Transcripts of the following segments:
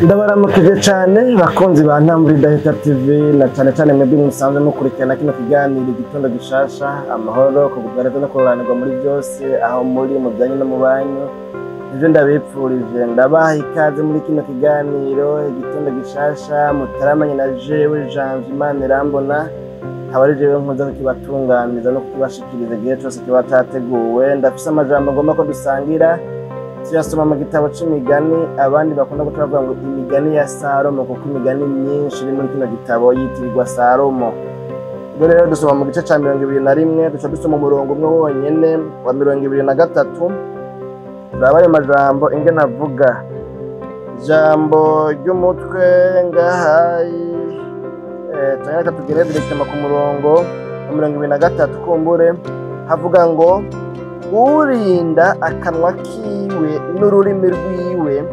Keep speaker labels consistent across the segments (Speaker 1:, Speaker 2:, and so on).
Speaker 1: Ndabaramukije cane bakunzi ba Ntambwe Idahita TV, na cane cane mwebwe musanzwe mukurikirana kino kiganiro Igitondo Gishasha. Amahoro, kugubwa neza no kuroranirwa muri byose aho muri, mu byanyu no mu banyu, nivyo ndabipfurije. Ndabaha ikaze muri kino kiganiro Igitondo Gishasha mutaramanye na jewe Janvier Imanirambona, akaba ari jewe nkunze kukibatunganiriza no kukibashikiriza igihe cose kiba categuwe. Ndafise amajambo ngomba ko dusangira, tuyasoma mu gitabo c'imigani, abandi bakunda guca bavuga ngo imigani ya Salomo, kuko imigani myinshi iri muri kino gitabo yitirirwa Salomo. Ubwo rero dusoma mu gice ca 21, duca dusoma umurongo umwe wonyene wa 23. Turaba ayo majambo ingene avuga. Ijambo ry'umutwe ngahayi, canke reka tugere directement ku murongo wa 23. Kumbure havuga ngo: "Urinda akanwa kiwe n'ururimi rwiwe,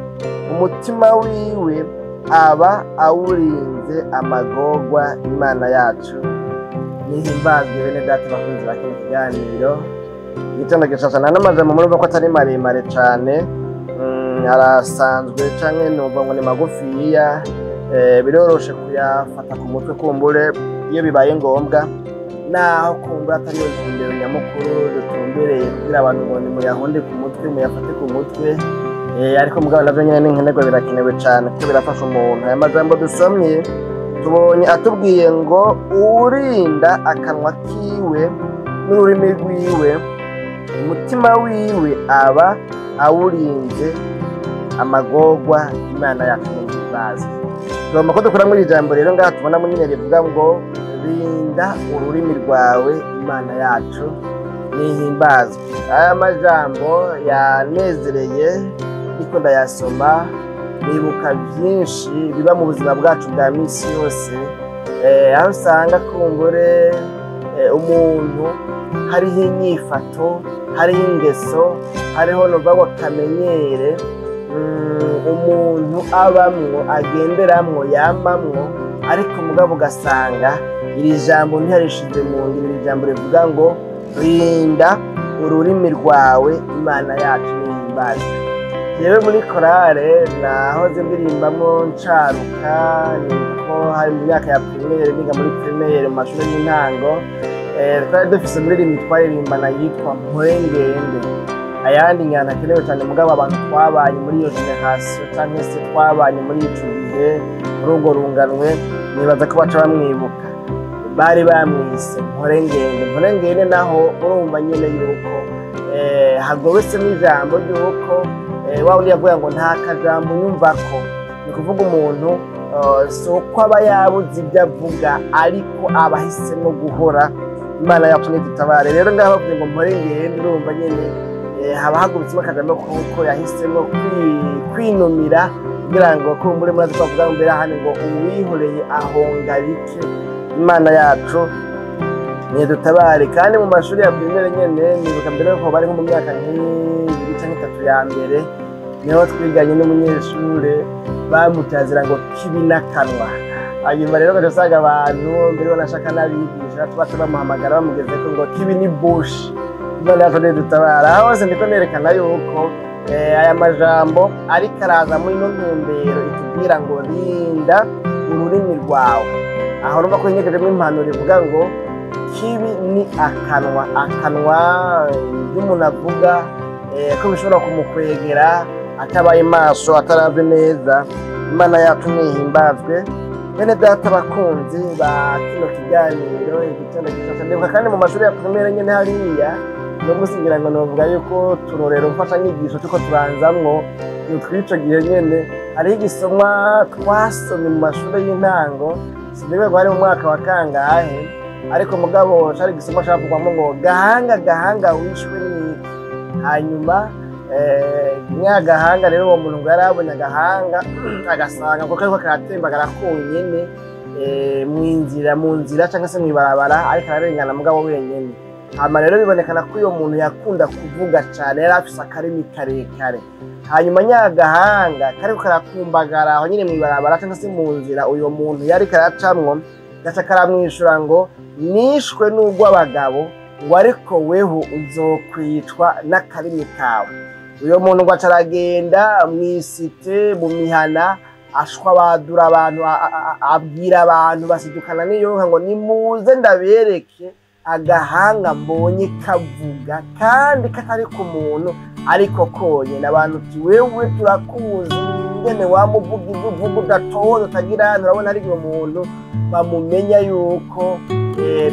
Speaker 1: umutima wiwe aba awurinze amagorwa. Imana yacu nihimbazwe." Bene data bakunzi ba kino kiganiro Igitondo Gishasha, nta n'amajambo murumva ko atari maremare cane, arasanzwe canke numva ngo ni magufiya, biroroshe kuyafata ku mutwe kumbure iyo bibaye ngombwa, naho kumbura atari yo ntumbero nyamukuru dutumbereye kugira abantu ngo nimuyahonde ku mutwe, muyafate ku mutwe, ariko mugabo navyo nyene ni nkenerwa, birakenewe cane kuko birafasha umuntu. Aya majambo dusomye tubonye atubwiye ngo: "Urinda akanwa kiwe n'ururimi rwiwe, umutima wiwe aba awurinze amagorwa. Imana yacu ntibazi." Tugomba ko dukuramwo iri jambo rero ngaha tubonamo nyine rivuga ngo: "Rinda ururimi rwawe. Imana yacu nihimbazwe." Aya majambo yanezereye, ariko ndayasoma nibuka byinshi biba mu buzima bwacu bwa misi yose, aho usanga kumbure umuntu hariho inyifato, hariho ingeso, hariho nuvuga ngo kamenyere, umuntu abamwo, agenderamwo, yamamwo, ariko mugabo ugasanga iri jambo ntiyarishize mu ngiro, iri jambo rivuga ngo: "Rinda ururimi rwawe. Imana yacu nihimbazwe." Jewe muri korale nahoze ndirimbamwo ncaruka, niko hari mu myaka ya primaire, niga muri primaire, mu mashuri y'intango, twari dufise umuririmbyi twaririmbana yitwa Mpwengende. Ayandi nyana akenewe cyane, mugabo abantu twabanye muri iyo génération canke se twabanye muri ico gihe, muri urwo runganwe, nibaza ko baca bamwibuka. Bari bamwise Mporengende. Mporengende naho urumva nyene yuko hagobetsemo ijambo ry'uko wa wundi yavuga ngo nta kajambo unyumvako. Ni kuvuga umuntu si uko aba yabuze ibyo avuga, ariko aba ahisemo guhora. Imana yacu ntidutabare. Rero ngaho bavuze ngo Mporengende, urumva nyene haba hagobetsemo akajambo kuko yahisemo kwinumira kugira ngo kumbure murazi ko bavuga mbere ahandi ngo uwihoreye ahonga bike. Imana yacu ntidutabare. Kandi mu mashuri ya primaire nyene, nibuka mbere ko bari nko mu myaka nk'ibiri canke itatu ya mbere, niho twiganye n'umunyeshure bamutazira ngo kibi n'akanwa. Hanyuma rero ugaca usanga abantu mbere banashaka n'abigisha tuba bamuhamagara bamugezeko ngo kibi ni bushi. Imana yacu ntidutabara. Aho hose ndiko nerekana yuko aya majambo ariko araza muri ino ntumbero itubwira ngo: "Rinda ururimi rwawe." Aho urumva ko hinyegejemo impanuro ivuga ngo kibi ni akanwa. Akanwa, ibyo umuntu avuga, ko bishobora kumukwegera atabaye maso, ataravye neza. Imana yacu nihimbazwe. Bene data bakunzi ba kino kiganiro Igitondo Gishasha, ndibuka kandi mu mashuri ya primaire nyene hariya no musi, ngira ngo novuga yuko turorero mfashanyigisho turiko turanzamwo ni tw'ico gihe nyene, hariho igisomwa twasomye mu mashuri y'intango, sinibuka ko hari mu mwaka wa kangahe, ariko mugabo cari igisomwa cavugwamwo ngo: "Gahanga, gahanga, wishwe n'iki?" Hanyuma nyagahanga rero, uwo muntu ngo yari abonye agahanga, agasanga ko kariko karatembagara konyene mw'inzira, mu nzira canke se mw'ibarabara, ariko ararengana mugabo wenyene. Hama rero bibonekana ko uyo muntu yakunda kuvuga cane, yari afise akarimi karekare. Hanyuma nyagahanga kariko karakumbagara aho nyene mw'ibarabara canke se mu nzira uyo muntu yariko aracamwo, gaca karamwishura ngo: "Nishwe n'urw'abagabo," ngo, "ariko weho uzokwicwa n'akarimi kawe." Uyo muntu ngo aca aragenda mw'isite, mu mihana. Ashwabadura abantu, abwira abantu basidukana n'iyonka ngo nimuze ndabereke agahanga mbonye kavuga kandi katari ku muntu ariko konyene. Abantu uti wewe turakuzi ingene wamuvuga ibyo uvuga udatoza utagira, urabona ari umuntu bamumenya yuko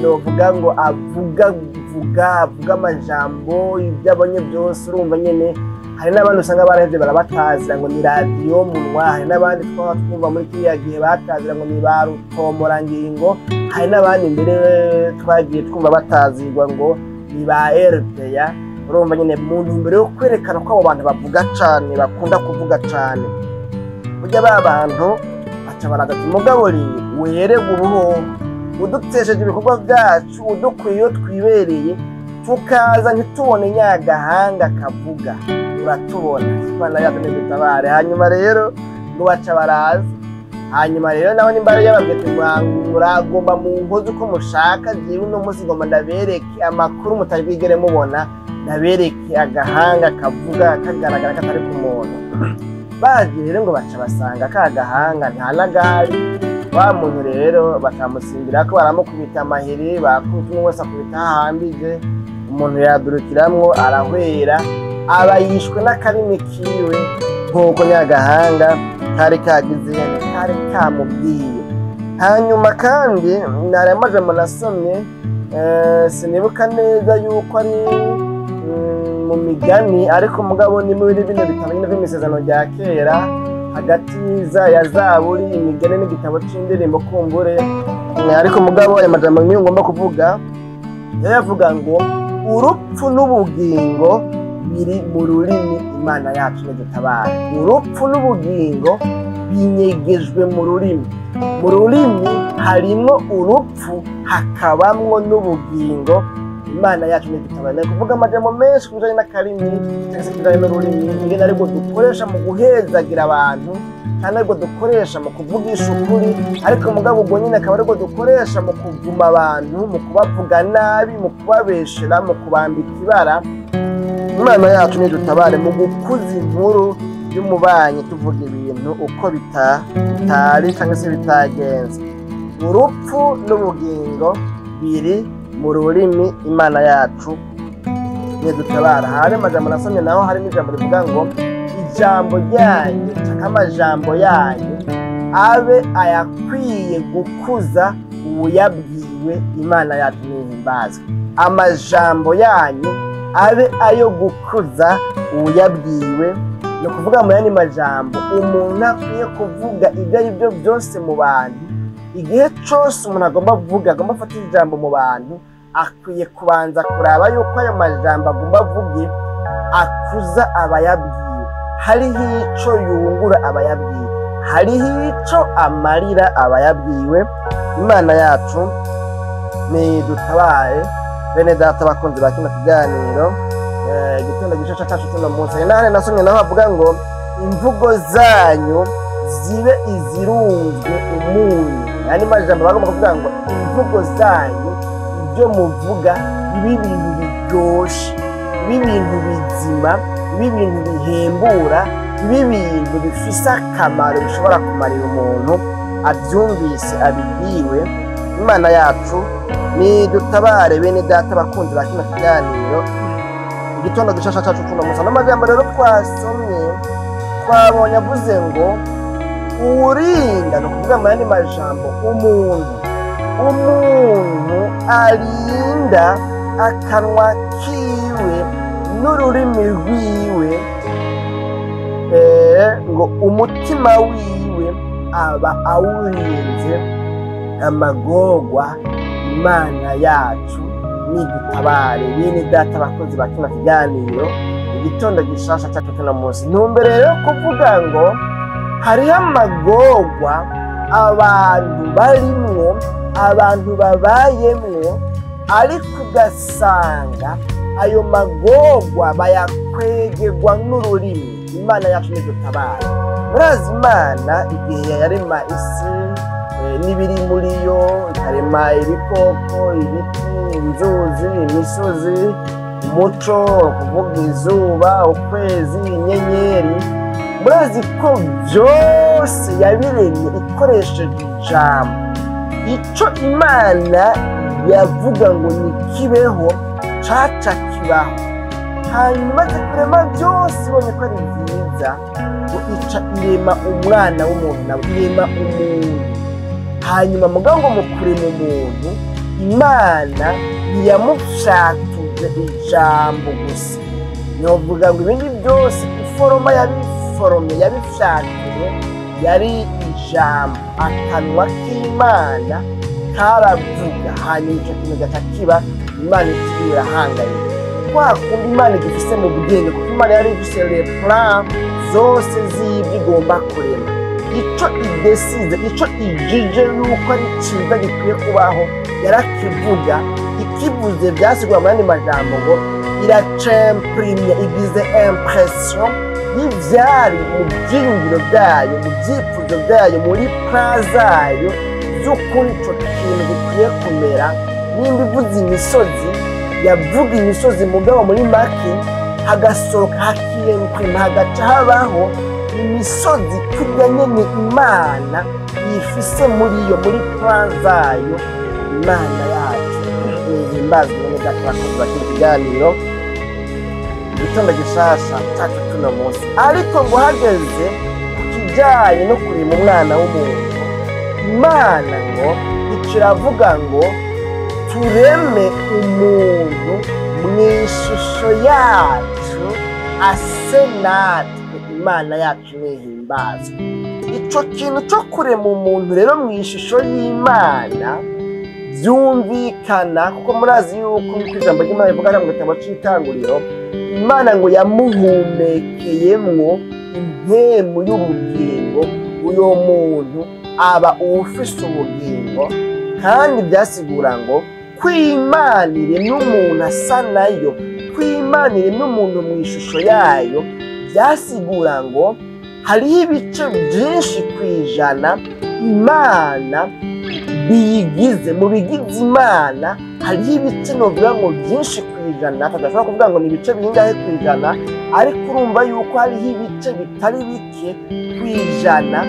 Speaker 1: novuga ngo avuga vuga avuga amajambo ibyo abonye byose. Urumva nyene hari n'abandi usanga barahevye barabatazira ngo ni radiyo munwa, hari n'abandi twaba twumva muri kiriya gihe batazira ngo ni ba rutomorangingo, hari n'abandi mbere twagiye twumva batazirwa ngo ni ba RPA. Urumva nyene mu ntumbero yo kwerekana ko abo bantu bavuga cane, bakunda kuvuga cane, burya ba bantu baca baraza ati mugabo rero wererwe ubuhoho udutesheje ibikorwa byacu, udukwiye iyo twibereye tukaza ntitubone nyagahanga kavuga, uratubona Imana yacu ntidutabare. Hanyuma rero ngo baca baraza, hanyuma rero nawe nimba yari yababwiye ati muragomba mu nkozi uko mushaka, jewe uno munsi ngomba ndabereke amakuru mutari bwigere mubona, ndabereke agahanga kavuga kagaragara katari ku muntu. Baje rero ngo baca basanga ka gahanga nta nagari. Wa muntu rero batamusimbira ko baramukubita amahiri, bakubita umwe wese akubita hahambije, umuntu yadurukiramwo arahwera, aba yishwe n'akarimi kiwe nk'uko nyagahanga kari kagize kari kamubwiye. Hanyuma kandi nari amajambo nasomye, sinibuka neza yuko ari mu migani, ariko mugabo ni muri bino bitabo nyine vy'isezerano rya kera, hagati ya Zaburi, imigani n'igitabo c'indirimbo kumbure. Ariko mugabo aya majambo niyo ngomba kuvuga, yavuga ngo urupfu n'ubugingo biri mu rurimi, Imana yacu nidutabare. Urupfu n'ubugingo binyegejwe mu rurimi. Mu rurimi harimwo urupfu hakabamwo n'ubugingo, Imana yacu nidutabare. Ni kuvuga amajambo menshi ku bijanye n'akarimi cyangwa se ku bijanye n'ururimi, ingene aribwo dukoresha mu guhezagira abantu, kandi aribwo dukoresha mu kuvugisha ukuri, ariko mugabo ubwo nyine akaba aribwo dukoresha mu kuvuma abantu, mu kubavuga nabi, mu kubabeshera, mu kubambika ibara. Imana yacu nidutabare mu gukuza inkuru y'umubanyi, tuvuga ibintu uko bitari cyangwa se bitagenze. Urupfu n'ubugingo biri mu rurimi, Imana yacu nidutabara. Hari amajambo nasomye naho harimo ijambo rivuga ngo ijambo ryanyu canke amajambo yanyu abe ayakwiye gukuza uwuyabwiwe, Imana yacu nihimbazwe. Amajambo yanyu abe ayo gukuza uwuyabwiwe. Ni ukuvuga mu yandi majambo, umuntu akwiye kuvuga ibyo ari byo byose mu bantu. Igihe cose umuntu agomba kuvuga, agomba afata ijambo mu bantu, akwiye kubanza kuraba yuko ayo majambo agomba avuge akuza abayabwiwe, hariho ico yungura abayabwiwe, hariho ico amarira abayabwiwe. Imana yacu nidutabare. Bene data bakunzi ba kino kiganiro, igitondo gishasha cacu cuno munsi, nahane nasomye naho bavuga ngo imvugo zanyu zibe izirunzwe umunyu. Yani majambo bagomba kuvuga ngo imvugo zanyu, ibyo muvuga bibe ibintu biryoshe, bibe ibintu bizima, bibe ibintu bihembura, bibe ibintu bifise akamaro bishobora kumarira umuntu abyumvise abibwiwe. Imana yacu nidutabare. Bene data bakunzi ba kino kiganiro, igitondo gishasha cacu cuno munsi, n'amajambo rero twasomye twabonye avuze ngo uwurinda, ni ukuvuga mu yandi majambo umuntu arinda akanwa kiwe n'ururimi rwiwe, ngo umutima wiwe aba awurinze amagorwa. Imana yacu nidutabare. Bene data bakunzi ba kino kiganiro, igitondo gishasha cyacu cuno munsi, ntumbere yo kuvuga ngo hariho amagorwa abantu barimwo, abantu babayemwo, ariko ugasanga ayo magorwa bayakwegerwa n'ururimi. Imana yacu nidutabare. Murazi Imana igihe yarema isi n'ibiri muri yo, ikarema ibikoko, ibiti, inzuzi, imisozi, umuco, kuvuga izuba, ukwezi, inyenyeri, murazi ko vyose Byose yabiremye ikoresheje ijambo. Ico Imana yavuga ngo nikibeho, caca kibaho. Hanyuma imaze kurema byose, ibonye ko ari byiza, ngo ica irema umwana w'umuntu, nawe irema umuntu. Hanyuma mugabo ngo mu kurema umuntu, Imana ntiyamufyatuje ijambo gusa. Novuga ngo ibindi byose, iforoma yabiforomye, yabifyatuye, yari ijambo. Akanwa k'Imana karavuga, hanyuma ico kintu gaca kiba. Imana ikiri irahangayika kwa kundi Imana igifise mu bwenge, kuko Imana yari ifise les plans zose z'ibyo igomba kurema. Ico idesize, ico ijije yuko ari ciza gikwiye kubaho, yarakivuga. Ikivuze, byasigura mu yandi majambo ngo iracemprimye, igize impression y'ivyari mu vyiyumviro byayo, mu vyifuzo byayo, muri plan zayo z'ukuri ico kintu gikwiye kumera. Nimba ivuze imisozi, yavuga imisozi, mugabo muri make hagasohoka, hakiyemprima, hagaca habaho imisozi kurya nyene Imana yifise muri yo, muri plan zayo. Imana yacu nihimbazwe. Bene data bakunzi ba kino kiganiro Igitondo Gishasha cacu tuno munsi, ariko ngo hageze ku kijanye no kurema umwana w'umuntu, Imana ngo iciravuga ngo tureme umuntu mu ishusho yacu, ase natwe. Imana yacu nihimbazwe. Ico kintu co kurema umuntu rero mu ishusho y'Imana byumvikana, kuko murazi yuko nk'uko ijambo ry'Imana rivuga mu gitabo c'Itanguriro, Imana ngo yamuhumekeyemwo impemu y'ubugingo, uyo muntu aba uwufise ubugingo. Kandi byasigura ngo kw'Imana iremye umuntu asa nayo, kw'Imana iremye umuntu mu ishusho yayo, byasigura ngo hariho ibice byinshi ku 100 Imana biyigize. Mu bigize Imana hariho ibice novuga ngo byinshi ku 100, tudashobora kuvuga ngo ni ibice bingahe ku 100, ariko urumva yuko hariho ibice bitari bike ku 100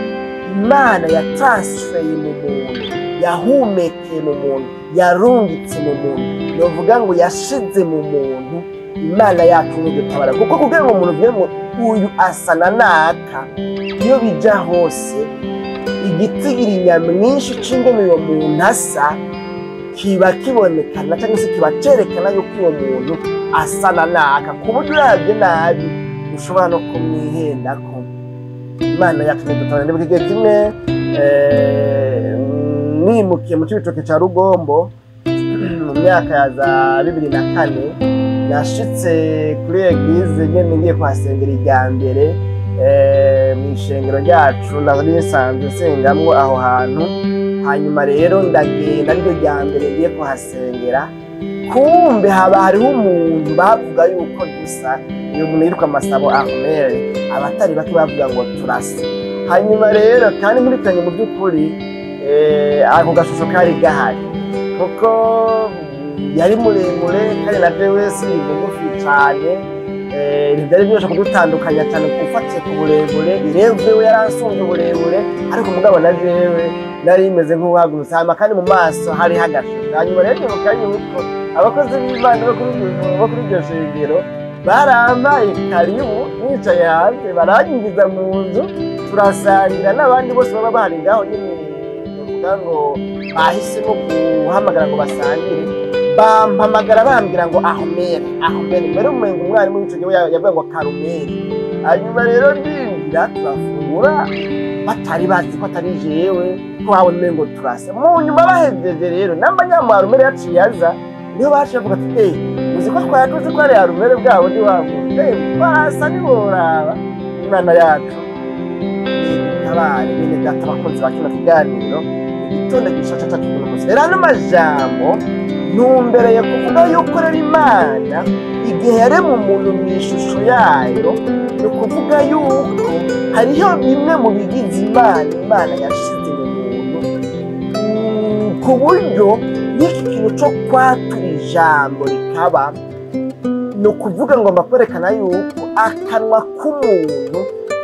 Speaker 1: Imana yatransfeye mu muntu, yahumekeye mu muntu, yarungitse mu muntu, novuga ngo yashize mu muntu. Imana yacu ntidutabara, kuko kugira ngo umuntu uvuge ngo uyu asa na naka, iyo bija hose igitigiri nyamwinshi c'ingene uyo muntu asa kiba kibonekana, cyangwa se kiba cerekana yuko uwo muntu asa na naka, ku buryo uravye nabi ushobora no kumwihendako. Imana yacu ntidutabara. Ndibuka igihe kimwe nimukiye mu Cibitoke ca Rugombo mu myaka ya za 2004, nashitse kuri église nyene ngiye kuhasengera irya mbere mw'ishengero ryacu nari nsanzwe nsengamwo aho hantu. Hanyuma rero ndagenda ariryo rya mbere ngiye kuhasengera, kumbe haba hariho umuntu bavuga yuko dusa. Uyu muntu yitwa Masabo Armel, abatari bake bavuga ngo turasa. Hanyuma rero kandi nkurikiranye, mu by'ukuri ako gashusho kari gahari, kuko yari muremure kandi na jewe sindi mugufi cane, ntivyari byoroshe kudutandukanya cane ufatiye ku burebure. Irevwe we yaransumbye uburebure, ariko mugabo na jewe nari meze nk'uwahagurutse. Hanyuma kandi mu maso hari hagashusho. Hanyuma rero nibuka yuko abakozi b'Imana bo kuri iryo shengero barambaye karibu, nicaye hanze baranyinjiza mu nzu, turasangira n'abandi bose baba bahari ngaho nyine. Bavuga ngo bahisemo guhamagara ngo basangire, bampamagara bambwira ngo Ahomeri, Ahomeri mbere umengo umwarimu w'ico gihe yavuga ngo Karumeri. Hanyuma rero ndinjira, turafungura, batari bazi ko atari jewe, ko babona umengo turasa. Mu nyuma bahejeje rero, namba nyamu yaciye aza, niho baciye bavuga ati: "Eh, uzi ko twari tuzi ko ari Arumere bwabo ndi wa muntu, eh, barasa ntiworaba." Imana yacu tabare. Bene data bakunzi ba kino kiganiro Igitondo Gishasha cacu kuno munsi, rero ano majambo ntumbereye kuvuga yuko rero Imana igihe yarema umuntu mu ishusho yayo, ni ukuvuga yuko hariho bimwe mu bigize Imana, Imana yashize mu muntu, ku buryo n'iki kintu cyo kwatura ijambo rikaba. Ni ukuvuga ngo kwerekana yuko akanwa k'umuntu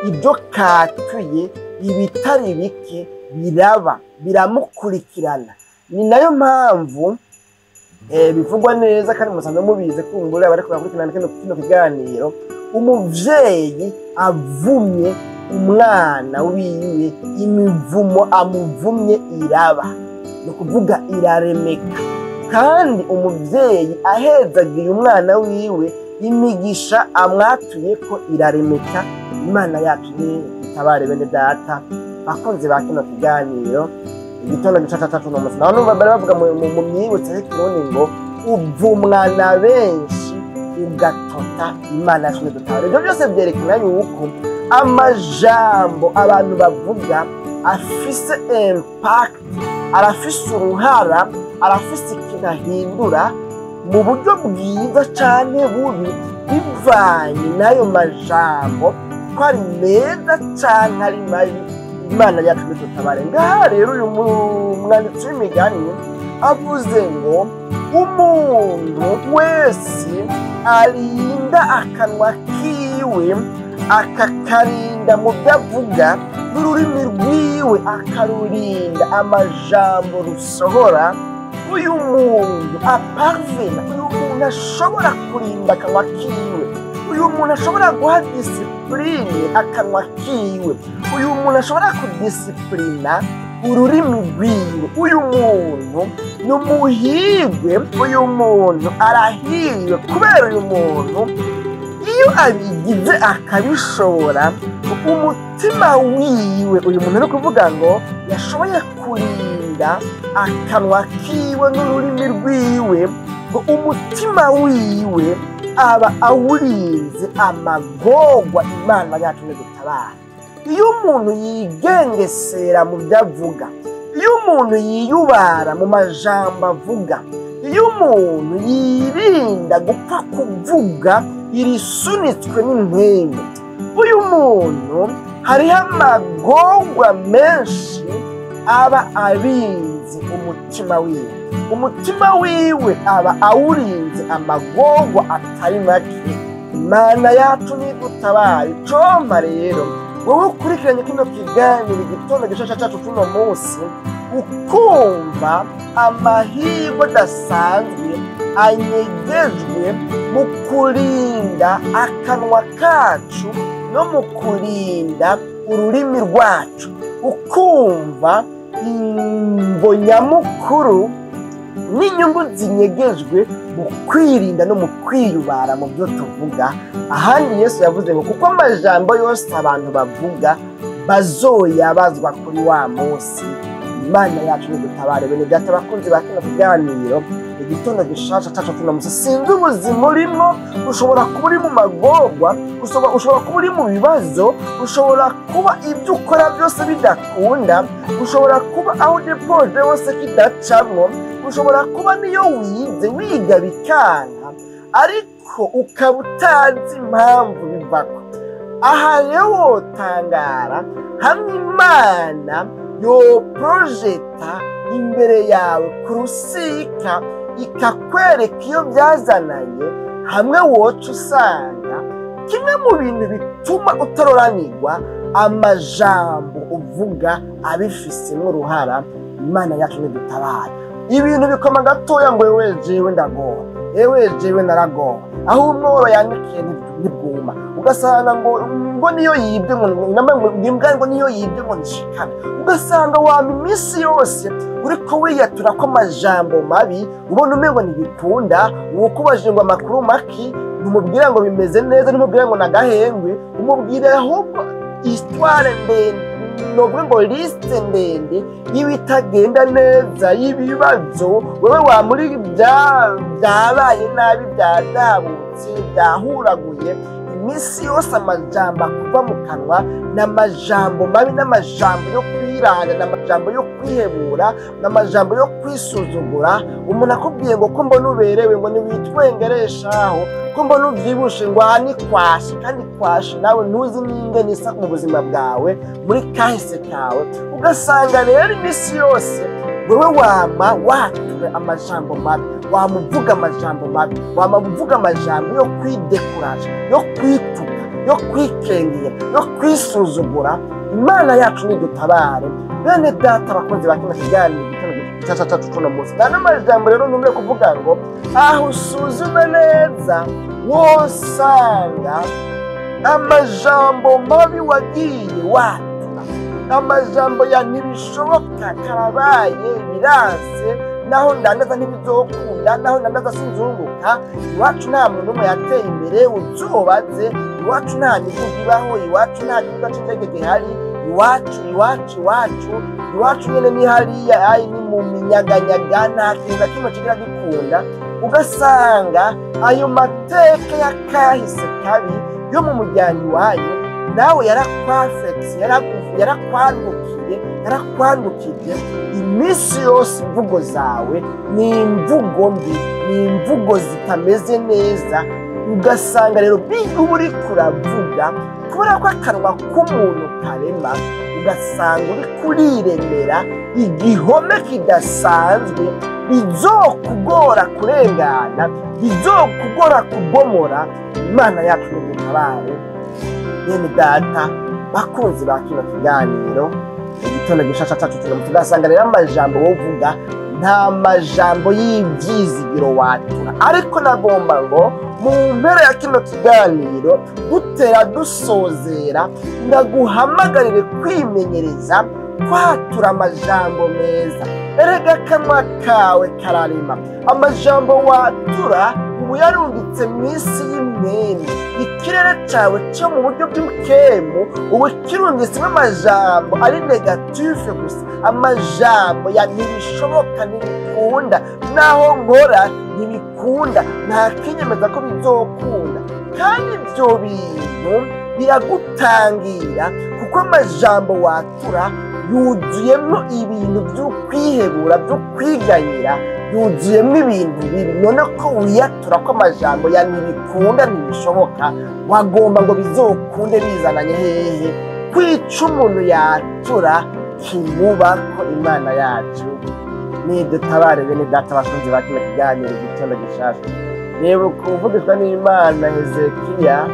Speaker 1: ibyo katuye Ibitari bike biraba, biramukurikirana. Ni nayo mpamvu bivugwa neza, kandi musanzwe mubize kumbura abariko barakurikirana kino kiganiro, umuvyeyi avumye umwana wiwe, imivumo amuvumye iraba, ni ukuvuga iraremeka. Kandi umuvyeyi ahezagiye umwana wiwe, imigisha amwatuye ko iraremeka. Imana yacu ni itabare. Bene data bakunzi ba kino kiganiro, igitondo gishasha cacu uno munsi, naho numva bari bavuga mu myibutso y'ikirundi ngo uvumwa na benshi ugatota. Imana yacu nidutabare. Ibyo byose byerekana yuko amajambo abantu bavuga afise impact, arafise uruhara, arafise ikintu ahindura mu buryo bwiza cane bubi, bivanye n'ayo majambo ko ari meza canke ari mabi. Imana yacu nidutabare. Ngaha rero uyu mwanditsi w'imigani avuze ngo umuntu wese arinda akanwa kiwe, akakarinda mu byo avuga, n'ururimi rwiwe akarurinda amajambo rusohora, uyu muntu aparvena, uyu muntu ashobora kurinda akanwa kiwe, uyu muntu ashobora guha discipline akanwa kiwe, uyu muntu ashobora kudisipurina ururimi rwiwe, uyu muntu ni umuhirwe, uyu muntu arahiriwe. Kubera uyu muntu iyo abigize akabishobora, umutima wiwe, uyu muntu ni ukuvuga ngo yashoboye kurinda akanwa kiwe n'ururimi rwiwe, ngo umutima wiwe aba awurinze amagorwa. Imana yacu ntidutabara. Iyo umuntu yigengesera mu byo avuga, iyo umuntu yiyubara mu majambo avuga, iyo umuntu yirinda gupfa kuvuga irisunitswe n'impwemu, uyu muntu hariho amagorwa menshi aba arinze umutima wiwe. Umutima wiwe aba awurinze amagorwa atari make. Imana yacu nidutabaye. Icompa rero wowe ukurikiranye kino kiganiro, igitondo gishasha cacu c'uno munsi, ukumva amahirwe adasanzwe anyegejwe mu kurinda akanwa kacu no mu kurinda ururimi rwacu, ukumva imvo nyamukuru n'inyungu zinyegejwe mu kwirinda no mu kwiyubara mu byo tuvuga. Ahandi Yesu yavuze ngo kuko amajambo yose abantu bavuga bazoyabazwa kuri wa munsi. Imana yacu nidutabare. Bene data bakunzi ba kino kiganiro, igitondo gishasha cacu tuno munsi, sinzi ubuzima urimo. Ushobora kuba uri mu magorwa, ushobora kuba uri mu bibazo, ushobora kuba ibyo ukora byose bidakunda, ushobora kuba aho udepoje hose kidacamwo, ushobora kuba niyo wize wiga bikanka, ariko ukaba utazi impamvu bivako. Aha rero wotangara hamwe Imana yoprojeta imbere yawe ku rusika, ikakwereka iyo byazananye. Hamwe woca usanga kimwe mu bintu bituma utaroranirwa, amajambo uvuga abifisemo uruhara. Imana yacu nidutabara. Ibintu bikoma gatoya ngo ewe jewe ndagowe, ewe jewe naragowe, aho umworo yandikiye ntibwuma, ugasanga ngo niyo yibwe, ngo imbwa ngo niyo yibwe ngo nshikane, ugasanga wama iminsi yose uriko wiyatura ko amajambo mabi, ubona umengo ntibikunda. Uwukubajije ngo amakuru maki, ntumubwira ngo bimeze neza, ntumubwira ngo nagahengwe, umubwira ahubwo histoire ndende, novuga ngo liste ndende y'ibitagenda neza, y'ibibazo wewe wamuri byabaye nabi, byadabutse, byahuraguye. Iminsi yose amajambo akuva mu kanwa n'amajambo mabi, n'amajambo yo kwiranda, n'amajambo yo kwihebura, n'amajambo yo kwisuzugura. Umuntu akubwiye ngo ko mbona uberewe, ngo ntiwitwengereshaho, ko mbona uvyibushe, ngo aha ni kwashi, kandi kwashi nawe ntuzi n'ingene isa mu buzima bwawe muri kahise kawe. Ugasanga rero iminsi yose wewe wama watura amajambo mabi, wama uvuga amajambo mabi, wama uvuga amajambo yo kwidekuraje, yo kwituka, yo kwikengera, yo kwisuzugura. Imana yacu nidutabare. Bene data bakunzi ba kino kiganiro igitondo gishasha cacu cuno munsi, nta n'amajambo rero ntumire kuvuga ngo aho usuzume neza wosanga amajambo mabi wagiye watura, amajambo ya ntibishoboka, karabaye, biranse, naho ndandaza ntibizokunda, naho ndandaza sinzunguka, iwacu nta muntu n'umwe yateye imbere uzubatse, iwacu nta miduga ibaho, iwacu nta kibuga c'indege gihari, iwacu iwacu iwacu iwacu nyene ni hariya, ayi ni mu minyaganyaga, nta kintu na kimwe kigira gikunda. Ugasanga ayo mateka ya kahise kabi yo mu muryango iwanyu nawe yarakwafekise, yarakwandukiye, yarakwandukije. Iminsi yose imvugo zawe ni imvugo mbi, ni imvugo zitameze neza. Ugasanga rero biga uba uriko uravuga, kubera ko akanwa k'umuntu karema, ugasanga uriko uriremera igihome kidasanzwe bizokugora kurengana, bizokugora kubomora. Imana yacu nidutabare. Bene data bakunzi ba kino kiganiro igitondo gishasha cacu tuno, tugasanga rero amajambo wovuga nta majambo y'ivyizigiro watura. Ariko nagomba ngo mu mpera ya kino kiganiro dutera dusozera, ndaguhamagarire kwimenyereza kwatura amajambo meza. Erega akanwa kawe kararema, amajambo watura ubu yarungitse mw'isi y'imwemu, ikirere cawe cyo mu buryo bw'imkemu ubu kirungitsemo amajambo ari negatife gusa, amajambo ya ntibishoboka, ntibikunda, naho nkora ntibikunda, nta kinyemeza ko bizokunda. Kandi ivyo bintu biragutangira, kuko amajambo watura yuzuyemo ibintu byo kwihebura, byo kwiganyira, yuzuyemo ibintu bibi. None ko wiyatura ko amajambo ya ntibikunda, ntibishoboka, wagomba ngo bizokunde bizananye hehe? Kwica umuntu yatura kimubako. Imana yacu nidutabare. Bene data bakunzi ba kino kiganiro igitondo gishasha, reba kuvugishwa n'Imana Hezekiya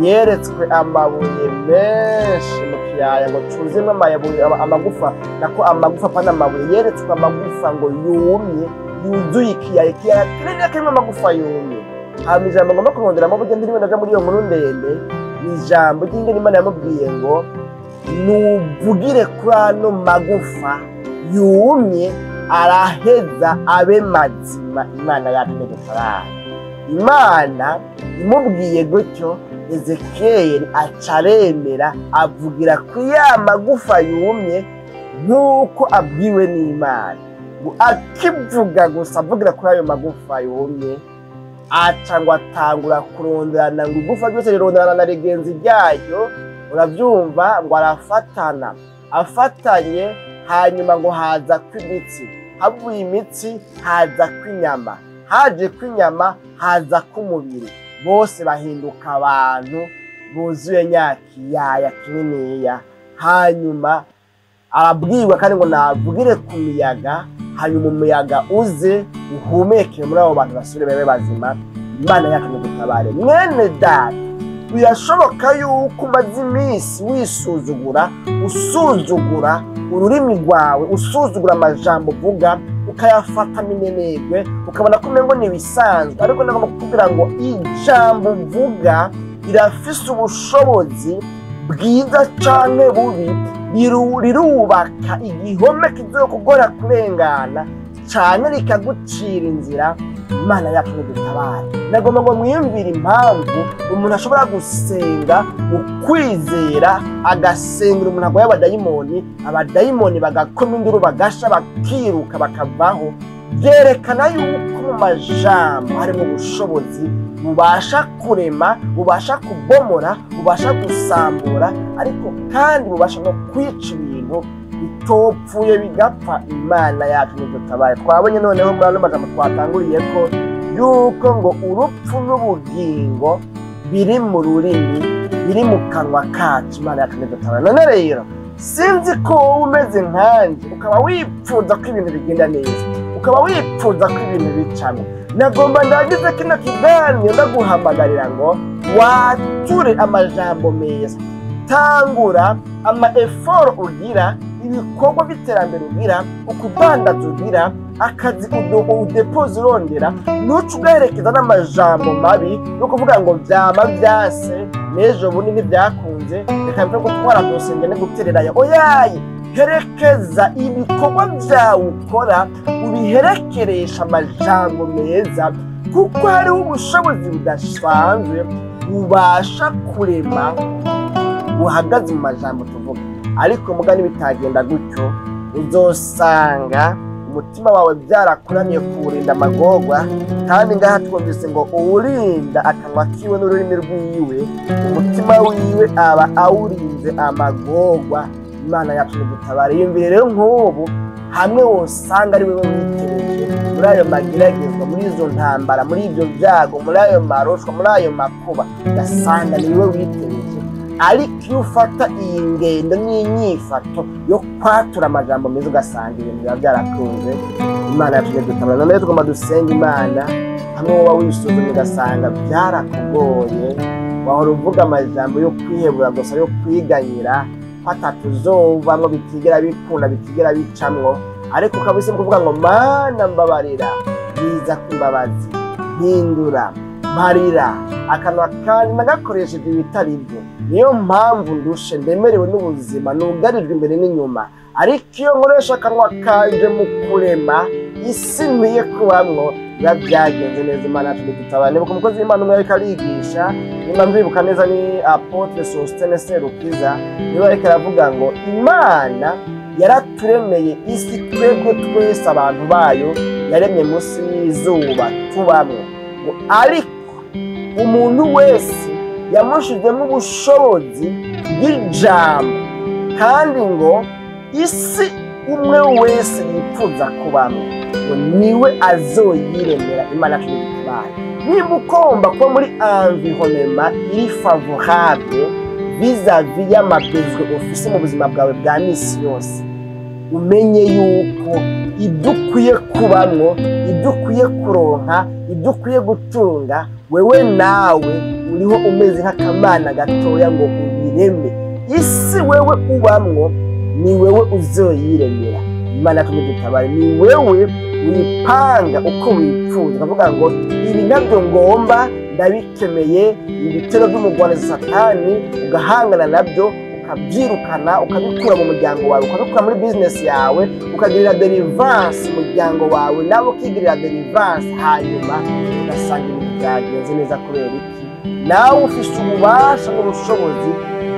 Speaker 1: yeretswe amabuye menshi mu kiyaya ngo cuzemwo amabuye, amagufa, nako amagufa pana amabuye, yeretswe amagufa ngo yumye yuzuye ikiyaya, ikiyaya kinini kirimo amagufa yumye. Hama ijambo ngomba kuronderamo, burya ndiriwe ndaja muri iyo nkuru ndende, ni ijambo ry'ingene Imana yamubwiye ngo nuvugire kuri ano magufa yumye araheza abe mazima. Imana yacu nidutabare. Imana imubwiye gutyo, Ezekiyeli aca aremera, avugira kuri ya magufa yumye nk'uko abwiwe n'Imana. Ngo akivuga gusa, avugira kuri ayo magufa yumye, aca ngo atangura kuronderana, ngo igufa ryose rironderana na rigenzi ryayo, uravyumva, ngo arafatana, afatanye, hanyuma ngo haza kw'imitsi, havuye imitsi haza kw'inyama, haje kw'inyama haza k'umubiri, bose bahinduka abantu buzuye nyakiyaya kininiya. Hanyuma arabwirwa kandi ngo navugire ku miyaga, hanyuma umuyaga uze uhumeke muri abo bantu basubire babe bazima. Imana yacu nidutabare. Mwene data, birashoboka yuko umaze iminsi wisuzugura, usuzugura ururimi rwawe, usuzugura amajambo uvuga, ukayafata minenegwe, ukabona ko umengo ni ibisanzwe. Ariko ndagomba kukubwira ngo ijambo uvuga rirafise ubushobozi bwiza canke bubi, rirubaka igihome kizokugora kurengana canke rikagucira inzira. Imana yacu nidutabare. Nagomba ngo mwiyumvire impamvu umuntu ashobora gusenga ukwizera, agasengera umuntu agwaye abadayimoni, abadayimoni bagakoma induru, bagasha, bakiruka, bakavaho. Byerekana yuko mu majambo harimo ubushobozi bubasha kurema, bubasha kubomora, bubasha gusambura, ariko kandi bubasha no kwica ibintu bitopfuye bigapfa. Imana yacu nidutabare. Twabonye noneho muri ano majambo twatanguriye ko yuko ngo urupfu n'ubugingo biri mu rurimi, biri mu kanwa kacu. Imana yacu nidutabare. None rero sinzi ko wowe umeze nkanjye, ukaba wipfuza ko ibintu bigenda neza, ukaba wipfuza ko ibintu bicamo. Nagomba ndagize kino kiganiro ndaguhamagarira ngo wature amajambo meza. Tangura ama effort ugira, ibikorwa by'iterambere ugira, ukudandaza ugira, akazi udepoza urondera, ntuce ugaherekeza n'amajambo mabi yo kuvuga ngo vyama vyase, n'ejo bundi ntibyakunze, reka mve gutwara dosiye ngende gutererayo. Oyaye, herekeza ibikorwa vyawe ukora, ubiherekeresha amajambo meza, kuko hariho ubushobozi budasanzwe bubasha kurema buhagaze mu majambo tuvuga. Ariko mugani bitagenda gutyo, uzosanga umutima wawe byarakunaniye kuwurinda amagorwa. Kandi ngaha twumvise ngo uwurinda akanwa kiwe n'ururimi rwiwe, umutima wiwe aba awurinze amagorwa. Imana yacu nigutabara. Iyumvire rero nk'ubu hamwe wosanga ari wewe witereje muri ayo mageragezwa, muri izo ntambara, muri ibyo byago, muri ayo marushwa, muri ayo makuba, ugasanga ni wewe witereje. Ariko iyo ufata iyi ngendo n'inyifato yo kwatura amajambo meza, ugasanga ibintu biba byarakunze. Imana yacu nigutabara. None tugomba dusenga Imana. Hamwe woba wisuzumye ugasanga byarakugoye, wahora uvuga amajambo yo kwihebura gusa, yo kwiganyira ko atatuzovamwo, bitigera bikunda, bitigera bicamwo, ariko ukaba uhisemo kuvuga ngo Mana mbabarira, biza kumbabazi, mpindura, mparira akanwa kanje nagakoresheje ibitari byo, niyo mpamvu ndushe, ndemerewe n'ubuzima, nugarijwe imbere n'inyuma. Ariko iyo nkoresha akanwa kanje mu kurema isi nkwiye kubamwo, biba byagenze neza. Imana yacu nigutabara. Nibuka umukozi w'Imana umwe ariko arigisha, nimba mbibuka neza ni Apôtre Sostene Serukiza, niba ariko aravuga ngo Imana yaraturemeye isi twebwe twese abantu bayo, yaremye munsi y'izuba tubamwo, ngo ariko umuntu wese yamushizemo ubushobozi bw'ijambo, kandi ngo isi umwe wese yipfuza kubamwo ngo niwe azoyiremera. Imana yacu nigutabara. Niba ugomba kuba muri environnement iri favorable vis-à-vis y'ama besoins ufise mu buzima bwawe bwa misi yose, umenye yuko ibyo ukwiye kubamwo, ibyo ukwiye kuronka, ibyo ukwiye gutunga, wewe nawe uriho umeze nk'akamana gatoya ngo ubireme. Isi wewe ubamwo ni wewe uzoyiremera. Imana yacu nigutabare. Ni wewe wipanga uko wipfuza, ukavuga ngo ibi nabyo ngomba, ndabikemeye, ibitero by'umugwanizi Satani, ugahangana nabyo, ukabyirukana, ukabikura mu muryango wawe, ukabikura muri business yawe, ukagirira deliverance umuryango wawe, nawe ukigirira deliverance, hanyuma ugasanga ibintu byagenze neza. Kubera iki? Nawe ufise ububasha n'ubushobozi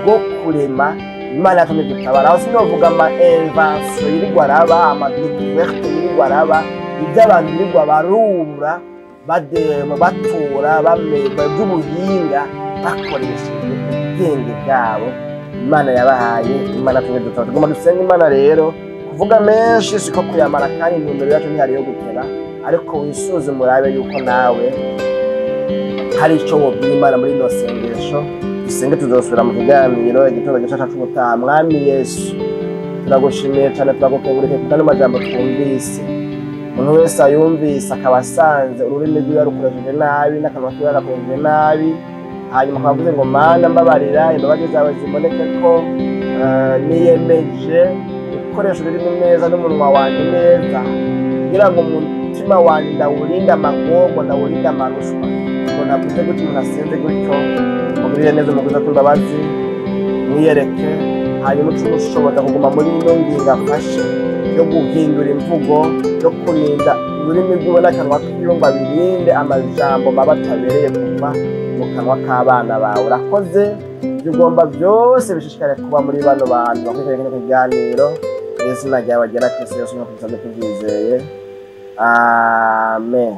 Speaker 1: bwo kurema. Imana yacu nigutabara. Aho sinovuga ama invention yirirwa araba, ama découverte yirirwa araba, ibyo abantu birirwa barubura, badema, batura by'ubuhinga bakoresheje ubwenge bwabo Imana yabahaye. Imana yacu nigutabara. Tugomba dusenga Imana rero. Kuvuga menshi siko kuyamara, kandi intumbero yacu ntihari yo gutera, ariko wisuzume urabe yuko nawe hari ico wobwira Imana muri ino sengesho. Dusenge, tuzosubira mu kiganiro igitondo gishasha c'ubutaha. Mwami Yesu, turagushimiye cane, turagukengurike kubw'ano majambo twumvise. Umuntu wese ayumvise akaba asanze ururimi rwiwe yarukoresheje nabi n'akanwa kiwe yagakoresheje nabi, hanyuma akaba avuze ngo Mana mbabarira, imbabazi zawe ziboneke ko niyemeje gukoresha ururimi neza n'umunwa wanje neza, kugira ngo umutima wanje ndawurinde amagorwa, ndawurinde amarushwa. Umuntu avuze gutyo, umuntu asenze gutyo, mugirire neza, umuguze kw'imbabazi, mwiyereke, hanyuma uce umushoboza kuguma muri ino ngingo afashe yo guhindura imvugo, yo kurinda ururimi rwiwe n'akanwa kiwe, ngo abirinde amajambo mabi atabereye kuva mu kanwa k'abana bawe. Urakoze. Ibyo ugomba byose bishishikare kuba muri bano bantu bakurikiranye kino kiganiro, mu izina ryawe ryera Kristo Yesu, nk'uko tubyizeye, amen.